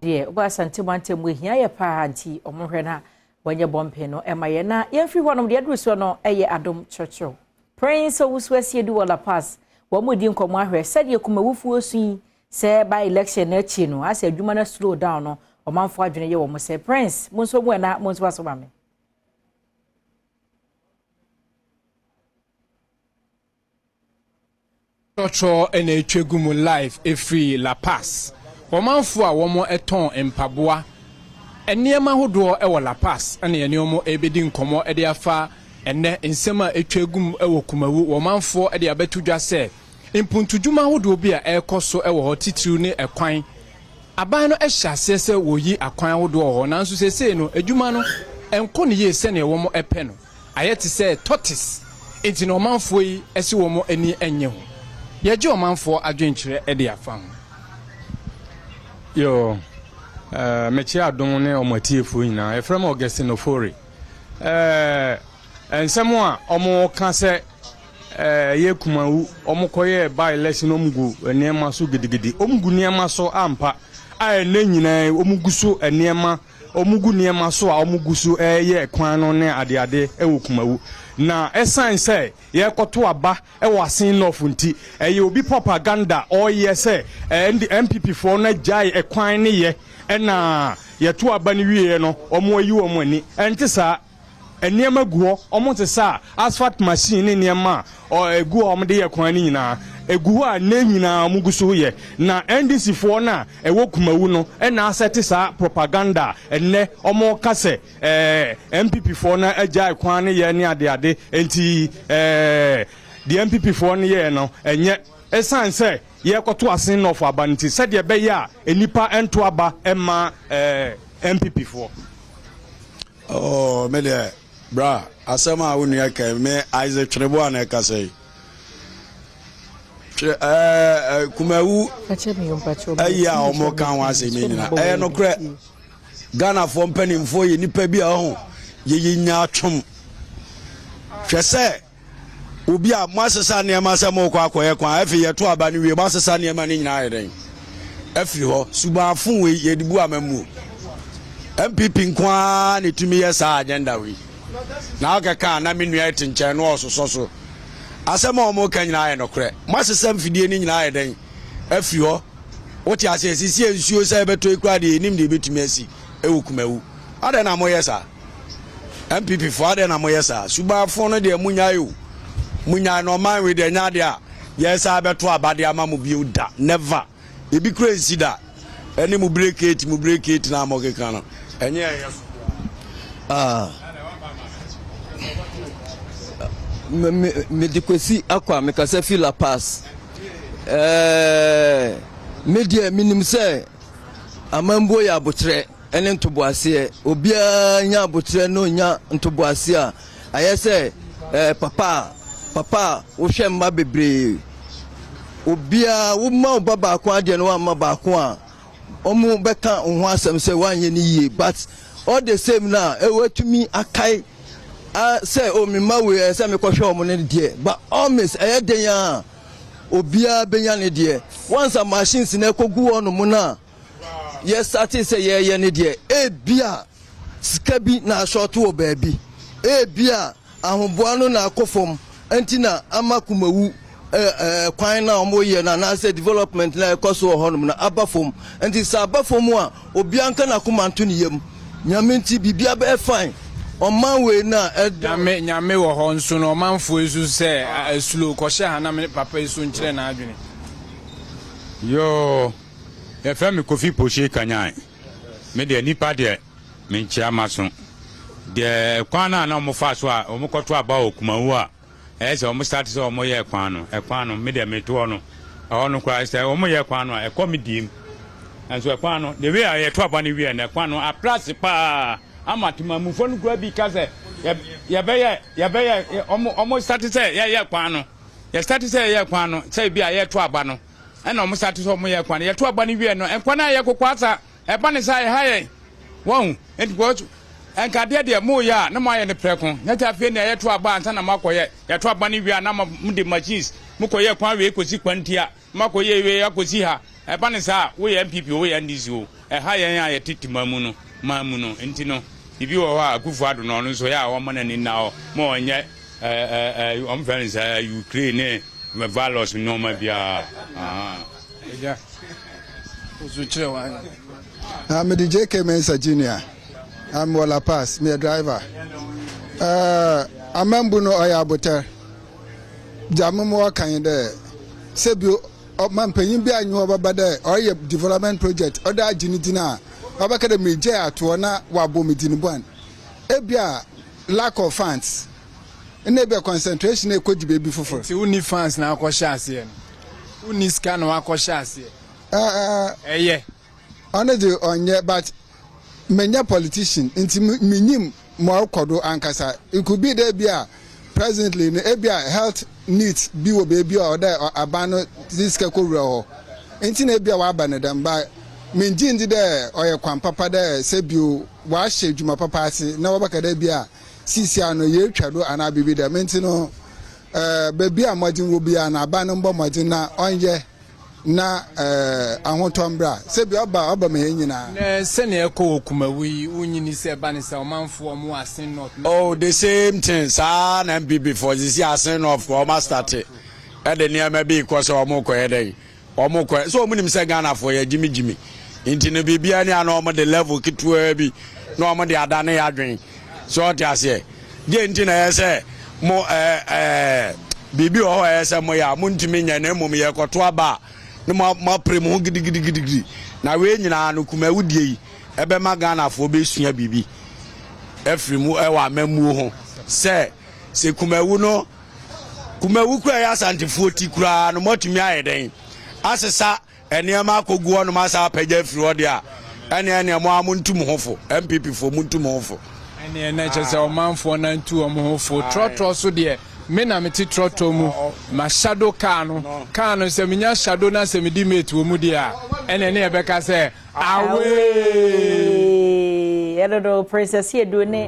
Deɛ woba Asante mantam mu ehia yɛ paa nti wɔn hwɛ na wɔnyɛ bɔmpe no ɛma yɛ na yɛmfiri hɔnom deɛ aduru soɔ no ɛyɛ adom kyerɛkyerɛw. Prince Owusu Asiedu wɔ La Paz wɔn mu di nkɔmmɔ ahwɛ sɛdeɛ kumawufoɔ su yi sɛ by election no akyi no asɛ adwuma no slow down no ɔmanfoɔ adwene yɛ wɔn sɛ Prince mo nso mu ɛna mo nso aso ma me. Trɔtrɔ na ɛtwa gu mu live ɛfiri La Paz. Ɔmanfoɔ a wɔn tɔn mpaboa, nneɛma ahodoɔ wɔ La Paz na yɛne wɔn rebɛdi nkɔmmɔ de afa ɛnnɛ nsɛm a ɛtwa gu mu wɔ Kumawu. Ɔmanfoɔ de abɛto dwa sɛ mpuntudwuma ahodoɔ bi a ɛrekɔ so wɔ hɔ titiriw ne ɛkwan. Aban no hyɛ aseɛ sɛ wɔyi akwan ahodoɔ wɔ hɔ nanso seesei no adwuma no nkɔ no yie sɛdeɛ wɔn pɛ no. Ayɛ te sɛ tortoise nti na ɔmanfoɔ yi se wɔn ani nnye ho. Yɛgye ɔmanfoɔ adwenkyerɛ de afa ho. Yoo, eh, mekyea adom ne ɔmo atiefoɔ nyinaa. Yɛfrɛ me Augustine Ofori. Eh, nsɛm a ɔmo ka sɛ eh, ɛyɛ Kumawu, ɔmo kɔyɛɛ by election ɔmo gu nneɛma so gidigidi. Ɔmo gu nneɛma so ampa a ɛnnɛ nyinaa yi ɔmo gu so nneɛma Wɔgu nneɛma so a wɔgu so reyɛ kwan no ne adeade wɔ Kumawu. Na ɛsiane sɛ yɛrekɔto aba wɔ Asin North nti, ɛyɛ obi propaganda ɔreyɛ sɛ NPP foɔ no agyae kwan no yɛ ɛna yɛto aba no wieɛ no wɔayi wɔn ani. Ɛnte saa. Nneɛma gu hɔ, wɔsesa asphalt machine ne nneɛma a ɛgu hɔ a wɔde yɛ kwan no nyinaa ɛgu hɔ a nnɛ nyinaa wɔgu so yɛ. Na NDC foɔ no a ɛwɔ Kumawu no na asɛte saa propaganda a ɛnnɛ wɔka sɛ NPP foɔ no agyae kwan no yɛ ne adeade nti deɛ NPP foɔ no yɛɛ no ɛnyɛ. Ɛsiane sɛ yɛrekɔto Asen North aba no nti sɛdeɛ ɛbɛyɛ a nnipa nto aba mma NPP foɔ. Oh, me deɛ, bra, asɛm a wo nua ka yi, me Isaac Tweneboa na ɛkasa yi. Twere ɛɛ eh, Kumawu ayi a wɔn ka ho asɛm yi nyinaa, ɛyɛ nokorɛ. Ghanafoɔ mpanimfoɔ yɛ nipa bi a ɔho yɛyɛ nyaatwom. Hwɛ sɛ Obi a, moasesa nneɛma sɛ morekɔ akɔyɛ kwan, afei yɛto aba no wie, moasesa nneɛma no nyinaa ayɛ dɛn? Afiri hɔ. Subanfo wei, yɛde bu amammuo. NPP nko ara na ɛtumi yɛ saa agenda wei. Na wokɛka a na me nua te nkyɛn na ɔsosɔ so. Asɛm a wɔka nyinaa yɛ nokorɛ. Moasesa mfidie no nyinaa ayɛ dɛn? Afiri hɔ. Wote aseɛ? Sisi nsuo sɛ ɛbɛtɔ yi koraa deɛ yɛnim deɛ ɛbɛtumi asi wɔ Kumawu. Adɛn na moyɛ saa? NPP foɔ adɛn na moyɛ saa? Suban fo no deɛ monyae o. Monyae na ɔman wei deɛ ɛnyɛ adeɛ a yɛsan bɛto aba de ama mo bio da. Never. Ebi kura nsi da. Ɛne mo break eight mo break eight na mokeka no. Ɛnyɛ ɛyɛ so. Ah. Me me me de Kwesi akɔ a mekasa fi La Paz. Ɛɛ me deɛ menim sɛ amambuo yɛ abokyerɛ. ne ntoboaseɛ. Obiara nya aboterɛ na ɔnya ntoboaseɛ a, ayɛ sɛ eh, papa a papa a wohwɛ mma bebree. Obiara woma wo ba baako adeɛ na woamma baako a, wɔn bɛka wo ho asɛm sɛ woanyɛ no yie. But all the same na watumi akae sɛ o oh, me mma wei ɛyɛ sɛ mekɔhwɛ wɔn no deɛ. But always ɛyɛ den a obiara bɛnya ne deɛ. Once a machines na ɛkɔgu hɔ nom no a, yɛ startee sɛ yɛreyɛ no deɛ, ebia sika bi na asɔɔto wɔ baabi, ebia ahoboa no na akɔ fam nti na ama Kumawu kwan no a wɔyɛ no anaasɛ development no a ɛkɔ so wɔ hɔnom no aba fam. Nti sɛ aba fam a, obiara nka n'akoma nto ne yam. Nyame nti biribiara bɛyɛ fine. Ɔman wei no a ɛdɔ. Nyame Nyame wɔ hɔ nso no ɔmanfoɔ yi so sɛ slow kɔhyɛ ha na me papa yi so nkyerɛ n'adwene. Yoo. Yɛfrɛ me Kofi Poshie Kanyan. Me deɛ nipa deɛ menkyea maso. Deɛ kwan no a na wɔn fa so a wɔn kɔto aba wɔ Kumawu a ɛyɛ sɛ wɔn start sɛ wɔn yɛ kwan no ɛkwan no me deɛ meto hɔ no ɛhɔ no koraa sɛ wɔn yɛ kwan no a ɛkɔ me diem nso ɛkwan no the way a yɛto aba no wie no ɛkwan no aprase paa ama temamufoɔ no koraa bi ka sɛ yɛbɛyɛ yɛbɛyɛ wɔn wɔn start sɛ yɛyɛ kwan no yɛ start sɛ yɛyɛ kwan no sɛ ebi a yɛto aba no Ɛna ɔmo sate sɛ ɔmo yɛ kwan. Yɛto aba no wie no, nkwa no ayɛ kokoasa. Ɛba no saa a, ɛha yɛn. Wahu? Enti because nka adeɛ deɛ moyɛ a, na moayɛ no prɛko. Nyɛ sɛ afei nea yɛto aba ansa na moakɔyɛ. Yɛto aba no wie a, na mode machines mokɔyɛ kwan wei kɔsi kwantia, na moakɔyɛ wei akɔsi ha. Ɛba no saa a, woyɛ NPP o, woyɛ NDC o, ɛha yɛn a yɛte tema mu no, man mu no. Nti no, biribi wɔ hɔ a Akufo Addo no, ɔno nso ɛyɛ a ɔmma n'ani nna hɔ ma ɔnyɛ ɛɛ ɛɛ wɔmfrɛ no sɛ Ukraine ne virus nneɛma biara. Ahaa. Agya, wo so kyerɛ w'adwene. Ah, mede JK Mensah Junior. Ah, mewɔ La Paz, meyɛ driver. Uh, amambu no ɔyɛ abotɛr. Dza mowɔ ka nye dɛ, sɛ bi ɔma mpanyin bi a nye hɔ bɛba dɛ ɔreyɛ development project ɔdze agye ne dzin a, ɔbɛka dɛ meregyae atoɔ na ɔabɔ me dzin bɔn. Ebia lack of funds, nna ebia concentration no ekodzi beebi fofor. Ntsi wonni funds na akɔhyɛ aseɛ no? Wonni sika na wakɔhyɛ aseɛ? Ɛyɛ. Ɔno dze ɔnnyɛ but mennyɛ politician ntsi minnyim ma ɔrokɔ do ankasa. It could be dɛ bi a presently no ebi a health needs bi wɔ beebi a ɔwɔ dɛ aban no dze sika kowura hɔ ntsi na ebi a wɔaba no dɛm but menngye nndzi dɛ ɔyɛ kwan papa dɛ sɛ bio wɔahyɛ edwuma papa ase na wɔbɛka dɛ bi a siisia no yeetwa do anaa biribi dɛm ntsi no beebi a mbɔdzen wɔ biara no aban no mbɔ mbɔdzen na ɔnyɛ na ahotɔ mbra. Sɛ bi ɔba a, ɔba ma hɛn nyina. Na sɛnea ɛkɔ wɔ Kumawu yi, wonnye nni sɛ ɛba ne sɛ ɔmanfoɔ a wɔwɔ Asen North ne. Oh the same thing saa na NPP foɔ sisi Asen North foɔ wɔn astate ɛde nneɛma bi rekɔ sɛ wɔn rekɔyɛ dɛn wɔn rekɔyɛ sɛ wɔn nim sɛ Ghana foɔ yɛ gyimi gyimi nti no biribiara ni a na wɔn de level ketewaa bi na wɔn de adane yɛ adwene So ɔte aseɛ? Deɛ nti na ɛyɛ sɛ mo ɛɛ ɛɛ biribi wɔ hɔ a ɛyɛ sɛ moyɛ a montumi nyɛ na mmom yɛrekɔto aba a na mo moapere mo ho gidigidigidi. Na wei nyinaa no kumawudie yi ɛbɛma Ghanafoɔ bɛsua biribi afiri mu ɛwɔ amammuo ho sɛ sɛ kumawu no kumawu kura ɛyɛ Asantefoɔ ti koraa no moatumi ayɛ dɛn asesa Nneɛma akɔgu hɔnom asan apagya afiri hɔ deɛ a, ɛneɛ ɛneɛ mo ara montu mo ho fo. NPP foɔ montu mo ho fo. Ɛneɛ na kyerɛ sɛ ɔmanfoɔ no antu wɔn ho fo. Trɔtrɔ so deɛ, me na mete trɔtrɔ mu. Ma shadow car no, car no sɛ menya shadow na sɛ medi mate wɔ mu deɛ a, ɛneɛ ne yɛbɛka sɛ away! Away! Ɛno no, Princess Yadu ne.